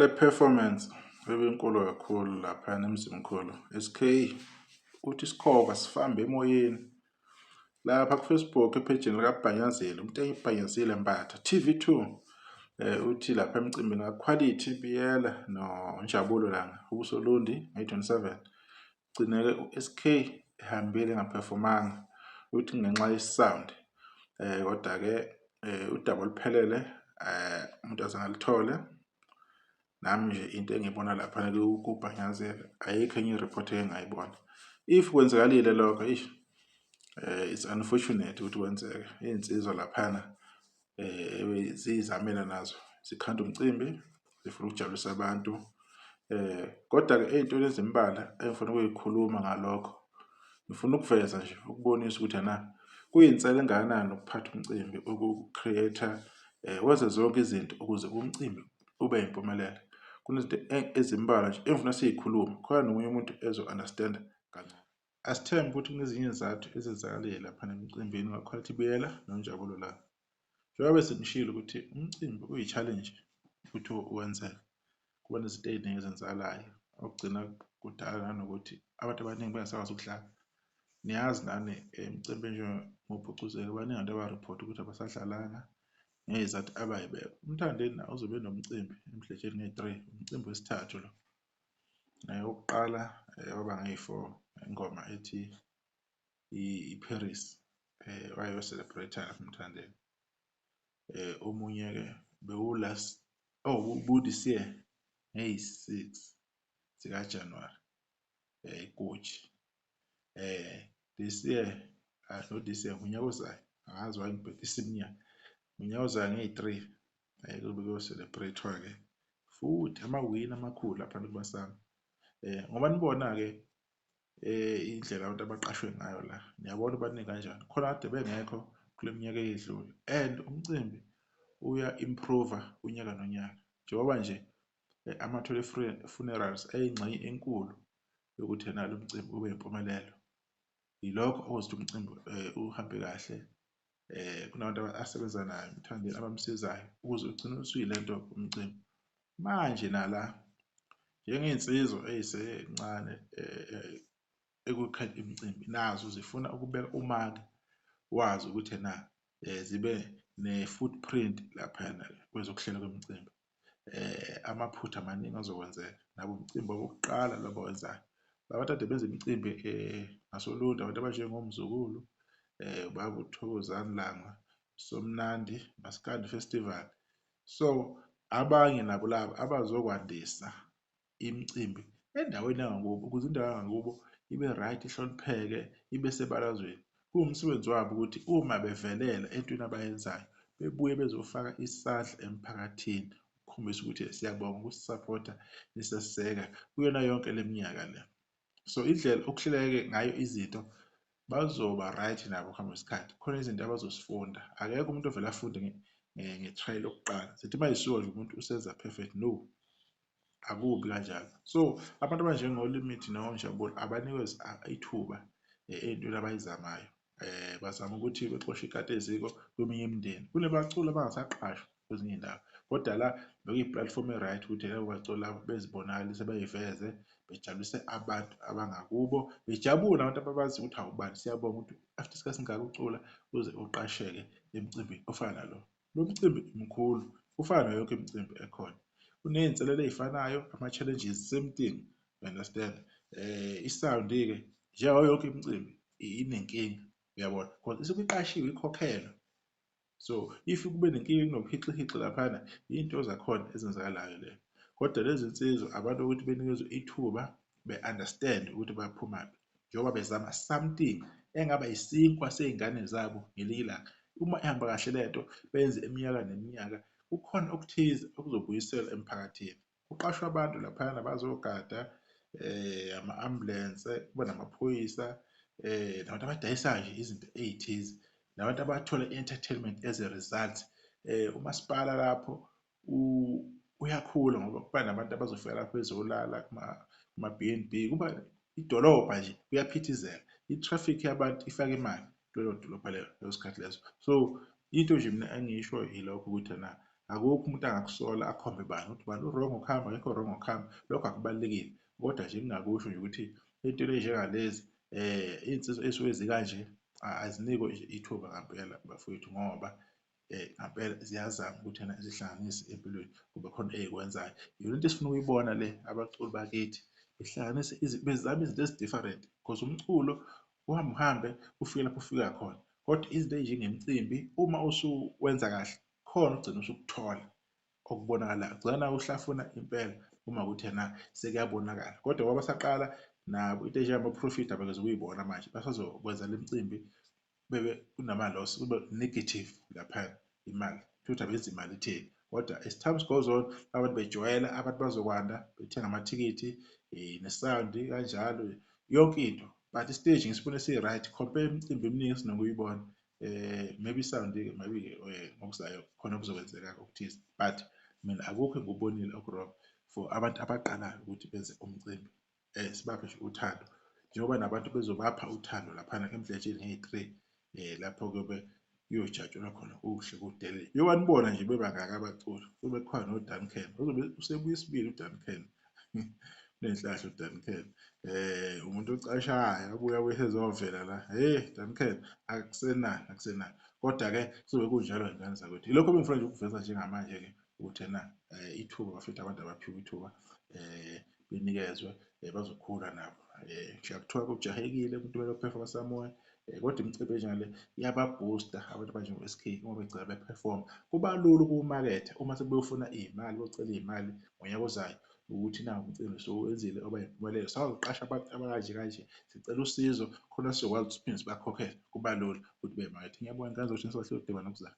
Nale performance ebinkulu kakhulu laphayana eMzimkhulu SK uthi isikhova sifambe emoyeni lapha ku-Facebook ephejini likaBhanyazile umuntu eyibhanyazile Mbatha TV2 uthi lapha emcimbini kaQuality Biyela noNjabulo Langa ubusoLundi ngeyi-27 gcineke u-SK ehambile engaphefomanga uthi ngenxa ye-sound kodwa-ke udaba oluphelele umuntu aze alithole. Nami nje into engiyibona laphana kubhanyazela ayikho enye i-report engayibona. If kwenzekalile lokho eish it's unfortunate ukuthi kwenzeke. Iy'nsizwa laphana ziyizamela nazo zikhanda umcimbi zifuna ukujabulisa abantu. Kodwa-ke ey'ntweni ezimbalwa engifuna ukuyikhuluma ngalokho, ngifuna ukuveza nje ukubonisa ukuthi ena kuyinsela engakanani ukuphatha umcimbi, uku-create-a wenze zonke izinto ukuze umcimbi ube yimpumelelo. Kunezinto ezimbalwa nje engifuna siy'khulume khona nomunye umuntu ezo-understand-a kangcono. Asithembe ukuthi kunezinye izizathu ezenzakalile laphana emcimbini kaQuality Biyela noNjabulo Langa. Njengoba bese ngishilo ukuthi umcimbi uyi-challenge ukuthi wenzeke, kuba nezinto ey'ningi ezenzakalayo okugcina kudala nanokuthi abantu abaningi bengasakwazi ukudlala. Niyazi nani imicimbi enjengoBhucuzeka baningi abantu abariphotha ukuthi abasadlalanga ngey'zathu abay'beka. UMthandeni naye uzobe enomcimbi eMdletsheni ngeyi-3, umcimbi wesithathu lo. Owokuqala waba ngeyi-4 ingoma ethi i-Paris wayo-celebrate-a lapha uMthandeni. Omunye-ke bewu-last oh bu-this year ngeyi-6 zikaJanuwari eGucci. This year not this year ngonyaka ozayo angazi why ngibhekisa iminyaka. Ngonyaka ozayo ngeyi-3 kuzobe kuyo-celebrate-wa-ke futhi amawini amakhulu laphana kuMasanga. Ngoba nibona-ke indlela abantu abaqashwe ngayo la, niyabona baningi kanjani. Khona kade bengekho kule minyaka eyedlule and umcimbi uya-improve-a unyaka nonyaka. Njengoba nje Amathole Funerals eyingxenye enkulu yokuthi ena lo mcimbi ube yimpumelelo. Yilokho okwenza ukuthi umcimbi uhambe kahle. Kunabantu asebenza naye uMthandeni abamsizayo ukuze ugcine usuyile nto umcimbi. Manje nala njengey'nsizwa ey'sencane ekukhanda imicimbi nazo zifuna ukubeka umaki wazo ukuthi ena zibe ne-footprint laphayana kwezokuhlela kwemicimbi. Amaphutha maningi azokwenzeka nabo umcimbi wokuqala lo abawenzayo. Abantu kade benza imicimbi ngasoLundi abantu abanjengoMzukulu, ubaba uThokozani Langa, Somnandi, Maskandi Festival. So abanye nabo laba abazokwandisa imicimbi endaweni yangakubo ukuze indawo yangakubo ibe right, ihlonipheke, ibe sebalazweni. Kuwumsebenzi wabo ukuthi uma bevelela entweni abayenzayo bebuye bezofaka isandla emphakathini ukukhombisa ukuthi siyabonga ukusisaphotha niseseka kuyona yonke le minyaka le. So indlela okuhleleke ngayo izinto bazoba right nabo kuhamba kwesikhathi. Khona izinto abazozifunda. Akekho umuntu ovele afunde nge-try lokuqala. Sithi uma yisuka nje umuntu usenza perfect, no. Akubi kanjalo. So abantu abanjengoLimit noNjabulo abanikwe ithuba ey'ntweni abayizamayo. Bazama ukuthi bexoshe ikati eziko kweminye imindeni. Kunabaculi abangasaqashwa kwezinye iy'ndawo kodwa la bekuyi-platform e-right ukuthi labo baculi labo bezibonakalise bey'veze bejabulise abantu abangakubo bejabule nabantu ababaziyo ukuthi awubani siyabonga ukuthi after isikhathi esingaka ucula uze uqasheke emcimbini ofana nalo. Lo mcimbi mkhulu ufana nayo yonke imicimbi ekhona. Kuney'nselelo ey'fanayo ama-challenges same thing, you understand. I-sound-ke njengayo yonke imicimbi inenkinga uyabona cause isuke iqashiwe ikhokhelwe. So if kube nenkinga kunobuhixihixi laphana iy'nto zakhona ezenzakalayo leyo. Kodwa lezi nsizwa abantu ukuthi benikezwe ithuba be-understand ukuthi baphumaphi njengoba bezama something engaba isinkwa sey'ngane zabo ngelinye ilanga. Uma ihamba kahle le nto benze iminyaka neminyaka kukhona okuthize okuzobuyiselwa emphakathini. Kuqashwe abantu laphayana bazogada ama-ambulense, kube namaphoyisa nabantu abadayisayo nje izinto ey'thize, nabantu abathola i-entertainment as a result. Umasipala lapho uyakhula ngoba kuba nabantu abazofika lapho bezolala kuma-B_N_B, kuba idolobha nje kuyaphithizela, i-traffic yabantu ifaka imali kulelo dolobha lelo leso sikhathi leso. So into nje mina engiyishoyo yilokho ukuthi ena Akukho umuntu angakusola akhombe bani ukuthi bani u-wrong ngokuhamba, akekho wrong ngokuhamba, lokho akubalulekile. Kodwa nje engingakusho nje ukuthi ey'ntweni ey'njengalezi iy'nsizwa ey'suke zikanje azinikwe ithuba ngampela bafowethu ngoba ngampela ziyazama ukuthi ena zihlanganise empilweni kube khona ey'kwenzayo. Iyona into esifuna ukuyibona le abaculi bakithi behlanganise bezame izinto ezi-different cause umculo uhamba uhambe ufike lapho ufika khona kodwa izinto ey'njengemicimbi uma usuwenza kahle khona ugcina usukuthola okubonakalayo ugcina nawe uhlafuna impela uma kuthi ena sekuyabonakala kodwa ngoba basaqala nabo into enjengama-profit abakeze ukuyibona manje basazokwenza le micimbi bebe kunama-loss kube negative laphaya imali futhi abenzi imali etheni kodwa as time goes on abantu bejwayela abantu bazokwanda bethenga amathikithi ne-sound kanjalo yonke into but isiteji ngisibone si-right compare imicimbi eminingi esinokuyibona maybe i-sound-ke maybe ngokuzayo khona kuzokwenzeka okuthize but mina akukho engikubonile oku-wrong for abantu abaqalayo ukuthi benze umcimbi sibaphe nje uthando njengoba nabantu bezobapha uthando laphana emdletsheni ngeyi-3 lapho kuyobe kuyojatshulwa khona kuhle kudelele. Uyobanibona nje bebangaka abaculi kube khona noDuncan uzobe usebuya isibili uDuncan unenhlahla uDuncan umuntu ocashayo abuye abuye sezovela la hey Duncan akusenani akusenani kodwa-ke kuzobe kunjalo ngane zakwethu. Yilokho ebengifuna nje ukuveza njengamanje-ke ukuthi ena ithuba bafethu abantu abaphiwe ithuba benikezwe bazokhula nabo. Kuthiwa kujahekile umuntu kumele uphefumule samoya kodwa imicimbi enjengale iyababhusta abantu abanjengo-S_K uma begcina bephefoma. Kuba lula ukuwumaketha uma sebeyofuna iy'mali beyocela iy'mali ngonyaka ozayo ukuthi nawu umcimbi esiwenzile oba yimpumelelo sawuqasha abantu abakanje kanje sicela usizo khona sizokwazi ukuthi siphinde sibakhokhele. Kuba lula ukuthi beyimakethe. Ngiyabonga ngane zakwethu, nisahleli udaba nokuzayo.